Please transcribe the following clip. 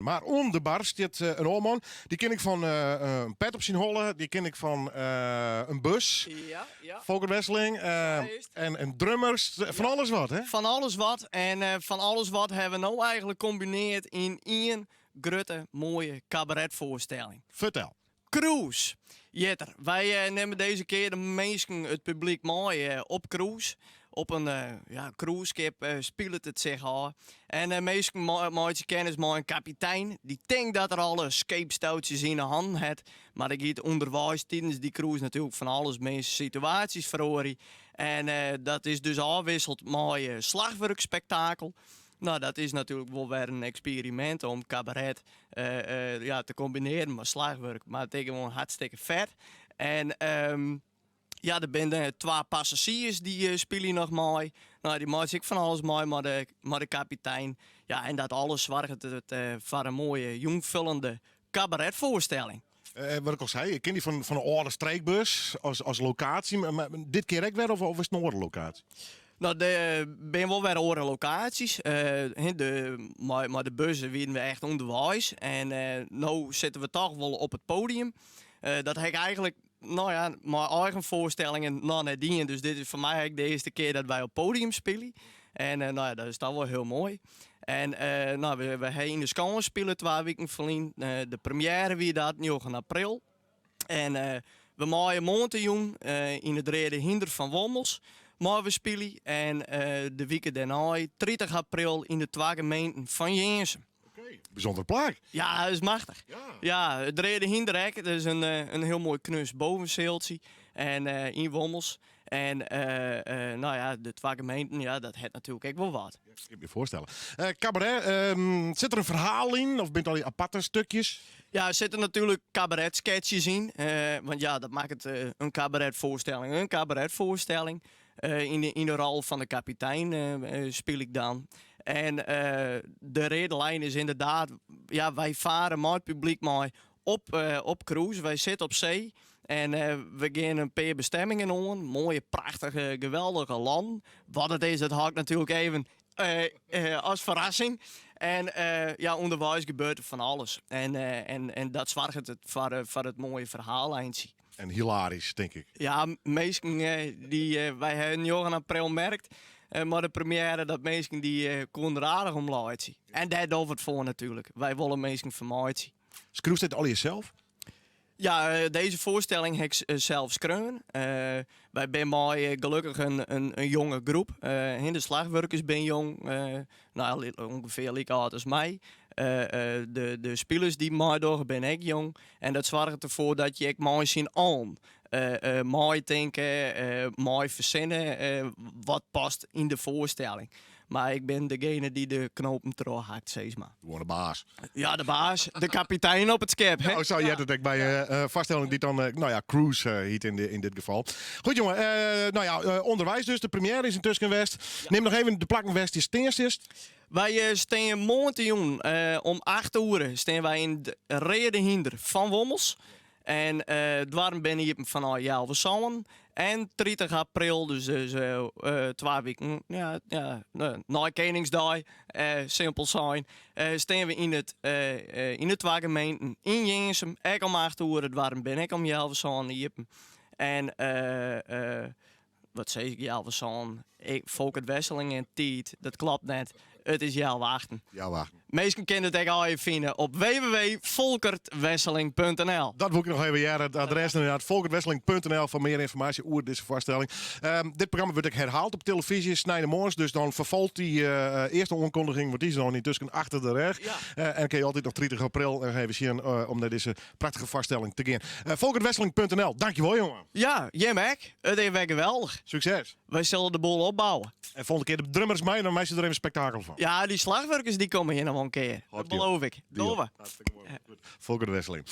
Mar oan de bar stiet in oar man. Dy kin ik fan in pet op syn holle, dy kin ik fan in bus. Ja, ja. Folkert Wesseling en drummers, fan alles wat, hè? Fan alles wat. En fan alles wat hawwe we no eigenlik kombineard yn ien grutte, moaie kabaretfoarstelling. Fertel. Cruise hjit er. Wy nimme dizze kear de minsken, it publyk mei op cruise. Op in ja, cruiseskip spilet it sich ôf. En minsken meitsje kennis mei in kapitein dy't tinkt dat er alle skeepstoutsjes yn 'e hannen hat. Mar der giet ûnderweis tidens dy cruise natuerlik fan alles mis, situaasjes feroarje. En dat is dus ôfwisseld mei slachwurkspektakel. No, dat is natuerlik wol wer in eksperimint om kabaret ja, te kombinearjen mei slachwurk. Mar it is gewoan hartstikke fet. En ja, der binne twa passazjiers dy spylje noch mei. No, dy meitsje ek fan alles mei mei de, mei de kapitein. Ja, en dat alles soarget it foar in moaie jûnfullende kabaretfoarstelling. Wat ik al sei, ik kin dy fan de âlde streekbus as lokaasje, mar dit kear ek wer of is it in oare lokaasje? No, der binne wol wer oare lokaasjes. Mei de bus wiene we echt ûnderweis en no sitte we toch wol op it podium. Dat ha ik eigenlik, no ja, mei eigen foarstellingen noch net dien, dus dit is foar my ek de earste kear dat wy op podium spylje. En no ja, dat is toch wol hiel moai. En no, we ha yn de Skâns spile twa wiken ferlyn. De premiêre wie dat, njoggen april. En we meie moarntejûn yn it Reade Hynder fan Wommels meie we spylje. En de wike dêrnei, 30 april, yn de twa gemeenten fan Jirnsum. Oké, bysûnder plak. Ja, dat is machtich. Ja, it Reade Hynder ek. Dat is in hiel moai knus bovensealtsje. En yn Wommels. En no ja, de twa gemeenten, ja, dat hat natuerlik ek wol wat. Ja, kin ik my foarstelle. Kabaret, sit der in ferhaal yn of binne it allegear aparte stukjes? Ja, der sitte natuerlik kabaretsketches yn. Want ja, dat makket in kabaretfoarstelling in kabaretfoarstelling. Yn de rol fan de kapitein spyl ik dan. En de reade lijn is ynderdaad, ja, wy fare mei it publyk mei op cruise. Wy sitte op see en we gean in pear bestemmingen oan. Moaie, prachtige, geweldige lannen. Wat it is, dat hâld ik natuerlik even as ferrassing. En ja, ûnderweis gebeurt der fan alles. En dat soarget it foar it moaie ferhaaleintsje. En hilarysk, tink ik. Ja, minsken dy, wy hawwe njoggen april merkt mei de premiêre dat minsken dy koenen der aardich om laitsje. En dêr dogge we it foar natuerlik. Wy wolle minsken fermeitsje. Skriuwst dit allegear sels? Ja, dizze foarstelling ha ik sels skreaun. Wy binne mei gelokkich in jonge groep. De slachwurkers binne jong, no, ûngefear like âld as my. De spilers dy't meidogge binne ek jong. En dat soarget derfoar dat je ek mei syn allen meitinke, mei fersinne wat past yn de foarstelling. Mar ik bin degene dy't de knopen trochhakt, sis mar. Gewoan de baas. Ja, de baas. De kapitein op it skip. Nou, sa heart it ek by in foarstelling dy't dan, no ja, Cruise hyt yn dit gefal. Goed jonge, no ja, ûnderweis dus. De premiêre is yntusken west. Nim noch even de plakken wêr'tst dy stean silst. Wy stean moarntejûn om acht oere stean wy yn it Reade Hynder fan Wommels. En doarren binne iepen fanôf healwei sânen. En 30 april, dus twa wiken ja, ja, nei Keningsdei, simpel sein, stean we yn it yn de twa gemeenten yn Jirnsum. Ek om acht oere, doarren binne ek om healwei sânen iepen. En Wat sis ik, healwei sânen. Ik, Folkert Wesseling en tiid, dat klopt net. It is healwei achten. Healwei achten. Minsken kinne it ek allegear fine op www.folkertwesseling.nl. Dat woe ik noch even hearre, it adres inderdaad, folkertwesseling.nl foar mear ynformaasje oer dizze foarstelling. Dit programma wurdt ek herhaald op telefyzje sneintemoarns, dus dan ferfalt dy earste oankondiging, want dy is dan yntusken achter de rêch. Ja. En kinne je altyd noch 30 april noch even sjen om nei dizze Prachtige foarstelling te gean. Folkertwesseling.nl, dankjewol jonge. Ja, jim ek. It is wer geweldich. Sukses. Wy sille de boel opbouwe. En folgjende kear de drummers mei, dan meitsje se der even spektakel fan. Ja, dy slachwurkers dy komme hjir noch wol in kear. Dat beloof ik. Dogge we. Folkert Wesseling.